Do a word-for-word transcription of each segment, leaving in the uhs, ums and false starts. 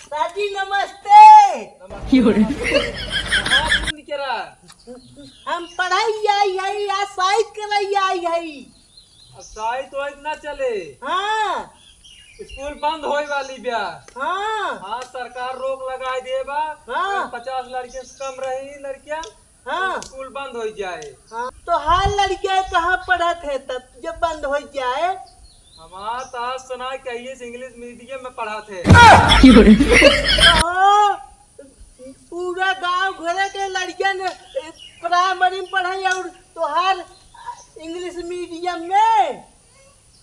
दादी नमस्ते। नमस्ते, नमस्ते। कहाँ घूम के रहा? हम पढ़ाई आई है, या साइत करई आई है। अब साइत वाइत ना चले। हाँ। स्कूल बंद होए वाली बा। हाँ। हाँ, सरकार रोक लगाए दे बा। हाँ। पचास लड़कियन से कम रही लड़कियन, हाँ। स्कूल बंद हो जाए। हाँ, तो हाल लड़कियां कहाँ पढ़त है तब, जब बंद हो जाए? हमार तो आज सुना कहिए से इंग्लिश मीडियम में पढ़त है। हाँ, पूरा गांव घरे के लड़कियन, ए, प्राइमरी में पढ़े और तोहार इंग्लिश मीडियम में।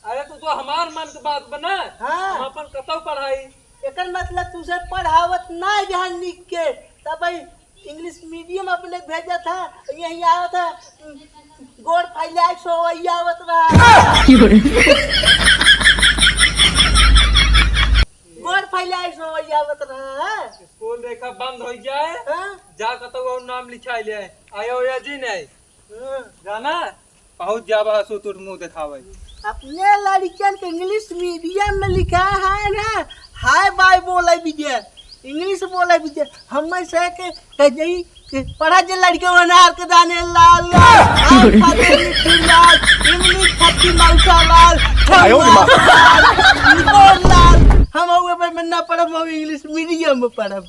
अरे, तू तो हमार मन के बात बना। हाँ। हम अपन कतौ पढ़ाई। एकर मतलब तुझे पढ़ावत ना जहाँ निक के, तब भाई इंग्लिश मीडियम अपने भेजा था, यहीं आवा था, गोड़ फैलाए सोवैया आवत रहा। गोड़ फैलाए सोवैया आवत रहा है। स्कूल देखा बंद हो जाए, हाँ? जा कतौ और नाम लिखाई ले। आयो या जी नहीं। हाँ। जाना, पहुँच जाबा, हसू तुट मुँह देखावे। अपने लड़कियन के इंग्लिश मीडियम में लिखा है ना, हाय बाय बोले बिजे, इंग्लिश बोले बिजे। हम से के कह जाई कि पढ़ा जे लड़के वो अनार के दाने लाल लाल, आम खाते मिट्टी लाल, इमली खट्टी मौसा लाल, आयो रे माँ। लाल, निकोर लाल। हम हुए पे में ना पढ़ब, हम इंग्लिश मीडियम में पढ़ब।